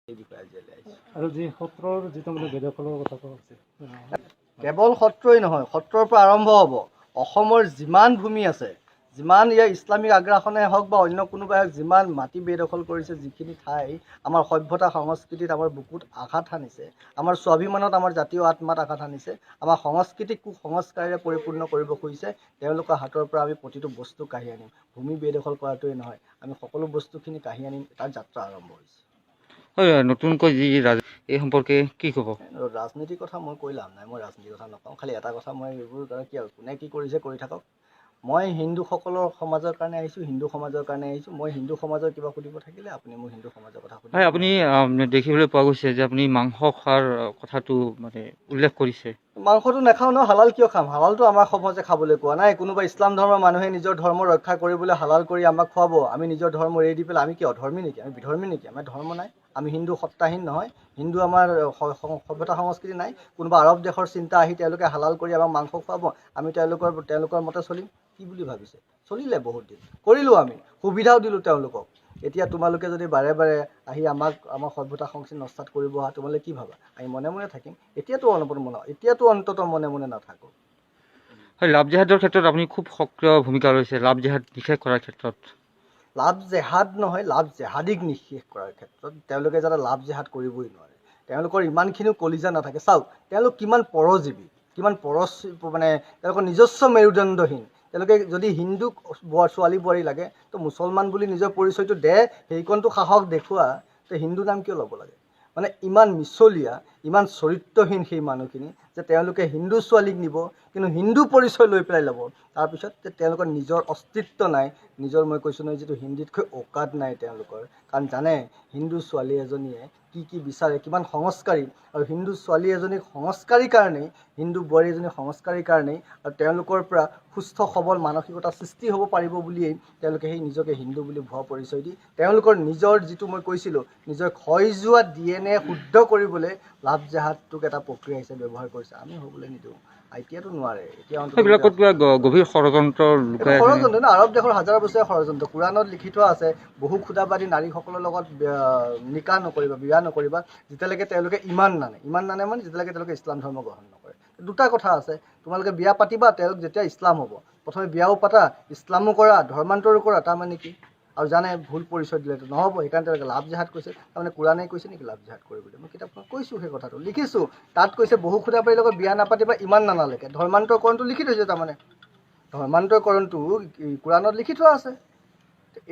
সেই বিষয়ে আজি ইয়ালৈ আহিছোঁ। আৰু যি সত্ৰৰ যিটো মানে বেদখলৰ কথা কোৱা হৈছে। কেৱল সত্ৰই নহয়, সত্ৰৰ পৰা আৰম্ভ হ'ব। অসমৰ যিমান ভূমি আছে, যিমান ইয়াৰ ইছলামিক আগ্ৰাসনে হওক বা অন্য কোনোবাই হওক, যিমান মাটি বেদখল কৰিছে, যিখিনি ঠাই আমাৰ সভ্যতা সংস্কৃতিত আমাৰ বুকুত আঘাত সানিছে, আমাৰ স্বাভিমানত, আমাৰ জাতীয় আত্মাত আঘাত সানিছে, আমাৰ সংস্কৃতিক কুসংস্কাৰেৰে পৰিপূৰ্ণ কৰিব খুজিছে, তেওঁলোকৰ হাতৰ পৰা আমি প্ৰতিটো বস্তু কাঢ়ি আনিম। ভূমি বেদখল কৰাটোৱেই নহয়, আমি সকলো বস্তুখিনি কাঢ়ি আনিম। তাৰ যাত্ৰা আৰম্ভ হৈছে। হয়, নতুনকৈ যি এই সম্পৰ্কে কি ক'ব? ৰাজনীতিৰ কথা মই কৈ লাভ নাই, মই ৰাজনীতিৰ কথা নকওঁ। খালি এটা কথা, মই এইবোৰ দ্বাৰা কি আৰু কোনে কি কৰিছে কৰি থাকক। মই হিন্দুসকলৰ সমাজৰ কাৰণে আহিছোঁ, হিন্দু সমাজৰ কাৰণে আহিছোঁ। মই হিন্দু সমাজৰ কিবা সুধিব থাকিলে আপুনি মোক হিন্দু সমাজৰ কথা সুধিব। হয়, আপুনি দেখিবলৈ পোৱা গৈছে যে আপুনি মাংস খোৱাৰ কথাটো মানে উল্লেখ কৰিছে। মাংসটো নাখাওঁ ন, হালাল কিয় খাম? হালালটো আমাৰ সমাজে খাবলৈ কোৱা নাই। কোনোবা ইছলাম ধৰ্মৰ মানুহে নিজৰ ধৰ্ম ৰক্ষা কৰিবলৈ হালাল কৰি আমাক খুৱাব, আমি নিজৰ ধৰ্ম এৰি দি পেলাই আমি কি অধৰ্মী নেকি? আমি বিধৰ্মী নেকি? আমাৰ ধৰ্ম নাই? আমি হিন্দু সত্তাহীন নহয়? হিন্দু আমাৰ সভ্যতা সংস্কৃতি নাই? কোনোবা আৰৱ দেশৰ চিন্তা আহি তেওঁলোকে হালাল কৰি আমাক মাংস খুৱাব, আমি তেওঁলোকৰ মতে চলিম? কি বুলি ভাবিছে? চলিলে বহুত দিন কৰিলোঁ, আমি সুবিধাও দিলোঁ তেওঁলোকক। এতিয়া তোমালোকে যদি বাৰে বাৰে আহি আমাক আমাৰ সভ্যতা সংস্কৃতি নস্যাৎ কৰিব আহা, তোমালোকে কি ভাবা আমি মনে মনে থাকিম? এতিয়াতো অলপ মনে, এতিয়াতো অন্ততঃ মনে মনে নাথাকোঁ। হয়, লাভ জেহাদৰ ক্ষেত্ৰত আপুনি খুব সক্ৰিয় ভূমিকা লৈছে, লাভ জেহাদ নিষেধ কৰাৰ ক্ষেত্ৰত। লাভ জেহাদ নহয়, লাভ জেহাদীক নিষেধ কৰাৰ ক্ষেত্ৰত। তেওঁলোকে যাতে লাভ জেহাদ কৰিবই নোৱাৰে। তেওঁলোকৰ ইমানখিনিও কলিজা নাথাকে। চাওক, তেওঁলোক কিমান পৰজীৱী, কিমান মানে তেওঁলোকৰ নিজস্ব মেৰুদণ্ডহীন। তেওঁলোকে যদি হিন্দু ছোৱালী বোৱাৰী লাগে তো মুছলমান বুলি নিজৰ পৰিচয়টো দে, সেইকণটো সাহস দেখুওৱা। তো হিন্দু নাম কিয় ল'ব লাগে? মানে ইমান মিছলীয়া, ইমান চৰিত্ৰহীন সেই মানুহখিনি যে তেওঁলোকে হিন্দু ছোৱালীক নিব, কিন্তু হিন্দু পৰিচয় লৈ পেলাই ল'ব। তাৰপিছত যে তেওঁলোকৰ নিজৰ অস্তিত্ব নাই, নিজৰ, মই কৈছোঁ নহয়, যিটো হিন্দীতকৈ ঔকাত নাই তেওঁলোকৰ। কাৰণ জানে হিন্দু ছোৱালী এজনীয়ে কি কি বিচাৰে, কিমান সংস্কাৰী। আৰু হিন্দু ছোৱালী এজনীক সংস্কাৰী কাৰণেই, হিন্দু বোৱাৰী এজনী সংস্কাৰী কাৰণেই আৰু তেওঁলোকৰ পৰা সুস্থ সবল মানসিকতা সৃষ্টি হ'ব পাৰিব বুলিয়েই তেওঁলোকে সেই নিজকে হিন্দু বুলি ভুৱা পৰিচয় দি তেওঁলোকৰ নিজৰ যিটো মই কৈছিলোঁ, নিজৰ ক্ষয় যোৱা ডিএনএ শুদ্ধ কৰিবলৈ লাভ জেহাদটোক এটা প্ৰক্ৰিয়া হিচাপে ব্যৱহাৰ কৰিছে। আমি হ'বলৈ নিদিওঁ। এতিয়াতো নোৱাৰে, এতিয়া অন্ততঃ সেইবিলাকত কিবা গভীৰ ষড়যন্ত্ৰ লুকাই আছে নেকি? ষড়যন্ত্ৰ ন, আৰৱ দেশৰ হাজাৰ বছৰীয়া ষড়যন্ত্ৰ। কোৰাণত লিখি থোৱা আছে, বহু খুদাবাদী নাৰীসকলৰ লগত নিকাহ নকৰিবা, বিয়া নকৰিবা, যেতিয়ালৈকে তেওঁলোকে ইমান নানে। ইমান নানে মানে যেতিয়ালৈকে তেওঁলোকে ইছলাম ধৰ্ম গ্ৰহণ নকৰে। দুটা কথা আছে, তোমালোকে বিয়া পাতিবা তেওঁলোক যেতিয়া ইছলাম হ'ব। প্ৰথমে বিয়াও পাতা, ইছলামো কৰা, ধৰ্মান্তৰো কৰা, তাৰমানে কি? আৰু জানে ভুল পৰিচয় দিলেতো নহ'ব, সেইকাৰণে তেওঁলোকে লাভ জেহাদ কৈছে। তাৰমানে কোৰাণে কৈছে নেকি লাভ জেহাদ কৰিবলৈ? মই কিতাপখনত কৈছোঁ, সেই কথাটো লিখিছোঁ। তাত কৈছে বহু খুদাবাৰীৰ লগত বিয়া নাপাতিবা ইমান নানালৈকে। ধৰ্মান্তৰকৰণটো লিখি থৈছে, তাৰমানে ধৰ্মান্তৰকৰণটো কোৰাণত লিখি থোৱা আছে।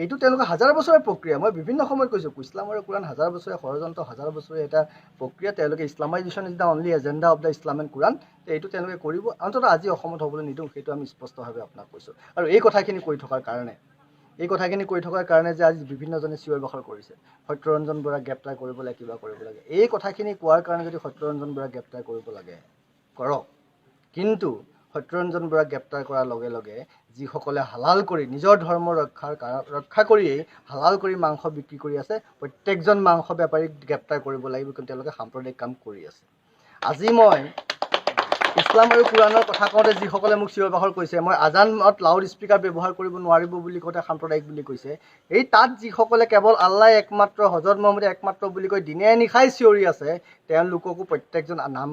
এইটো তেওঁলোকৰ হাজাৰ বছৰৰ প্ৰক্ৰিয়া। মই বিভিন্ন সময়ত কৈছোঁ, ইছলাম আৰু কোৰাণ হাজাৰ বছৰীয়া ষড়যন্ত্ৰ, হাজাৰ বছৰীয়া এটা প্ৰক্ৰিয়া। তেওঁলোকে Islamization is the only agenda of the Islam and Quran। এইটো তেওঁলোকে কৰিব, অন্ততঃ আজি অসমত হ'বলৈ নিদিওঁ, সেইটো আমি স্পষ্টভাৱে আপোনাক কৈছোঁ। আৰু এই কথাখিনি কৈ থকাৰ কাৰণে, এই কথাখিনি কৈ থকাৰ কাৰণে যে আজি বিভিন্নজনে চিঞৰ বাখৰ কৰিছে, সত্যৰঞ্জন বৰাক গ্ৰেপ্তাৰ কৰিব লাগে, কিবা কৰিব লাগে, এই কথাখিনি কোৱাৰ কাৰণে যদি সত্যৰঞ্জন বৰাক গ্ৰেপ্তাৰ কৰিব লাগে কৰক। কিন্তু সত্যৰঞ্জন বৰাক গ্ৰেপ্তাৰ কৰাৰ লগে লগে যিসকলে হালাল কৰি নিজৰ ধৰ্ম ৰক্ষা কৰিয়েই হালাল কৰি মাংস বিক্ৰী কৰি আছে, প্ৰত্যেকজন মাংস বেপাৰীক গ্ৰেপ্তাৰ কৰিব লাগিব, কিন্তু তেওঁলোকে সাম্প্ৰদায়িক কাম কৰি আছে। আজি মই ইছলাম আৰু কোৰাণৰ কথা কওঁতে যিসকলে মোক চিঞৰ বাখৰ কৰিছে, মই আজানত লাউড স্পীকাৰ ব্যৱহাৰ কৰিব নোৱাৰিব বুলি কওঁতে সাম্প্ৰদায়িক বুলি কৈছে, এই তাত যিসকলে কেৱল আল্লাই একমাত্ৰ, হজৰত মহম্মদে একমাত্ৰ বুলি কৈ দিনে নিশাই চিঞৰি আছে, তেওঁলোককো প্ৰত্যেকজন নাম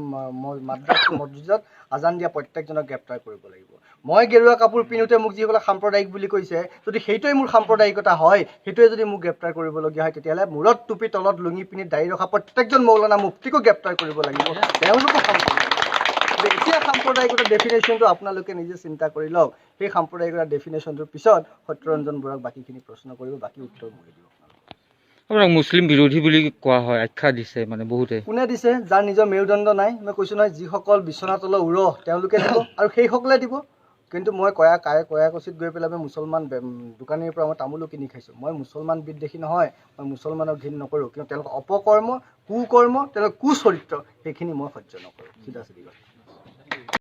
মাদ্ৰাছ মছজিদত আজান দিয়া প্ৰত্যেকজনক গ্ৰেপ্তাৰ কৰিব লাগিব। মই গেৰুৱা কাপোৰ পিন্ধোতে মোক যিসকলে সাম্প্ৰদায়িক বুলি কৈছে, যদি সেইটোৱে মোৰ সাম্প্ৰদায়িকতা হয়, সেইটোৱে যদি মোক গ্ৰেপ্তাৰ কৰিবলগীয়া হয়, তেতিয়াহ'লে মূৰত টুপি তলত লুঙি পিন্ধি দাড়ি ৰখা প্ৰত্যেকজন মৌলানা মুফতিকো গ্ৰেপ্তাৰ কৰিব লাগিব। তেওঁলোকো সাম্প্ৰদায়িক। এতিয়া সাম্প্ৰদায়িকতাৰ ডেফিনেশ্যনটো আপোনালোকে নিজে চিন্তা কৰি লওক। সেই সাম্প্ৰদায়িকতাৰ ডেফিনেশ্যনটোৰ পিছত সত্যৰঞ্জন বৰাক বাকীখিনি প্ৰশ্ন কৰিব, বাকী উত্তৰ মই দিম। আপোনাক মুছলিম বিৰোধী বুলি কোৱা হয়, আখ্যা দিছে মানে বহুতে। কোনে দিছে? যাৰ নিজৰ মেৰুদণ্ড নাই। মই কৈছোঁ নহয়, যিসকল বিচনা তলৰ উৰহ তেওঁলোকে দিব আৰু সেইসকলে দিব। কিন্তু মই কয়াকুছিত গৈ পেলাই মই মুছলমান দোকানীৰ পৰা মই তামোলো কিনি খাইছোঁ। মই মুছলমান বিদ্বেষী নহয়, মই মুছলমানক ঘিণ নকৰোঁ, কিন্তু তেওঁলোকৰ অপকৰ্ম, কুকৰ্ম, তেওঁলোকৰ কুচৰিত্ৰ, সেইখিনি মই সহ্য নকৰোঁ। চিধা চিধি কথা।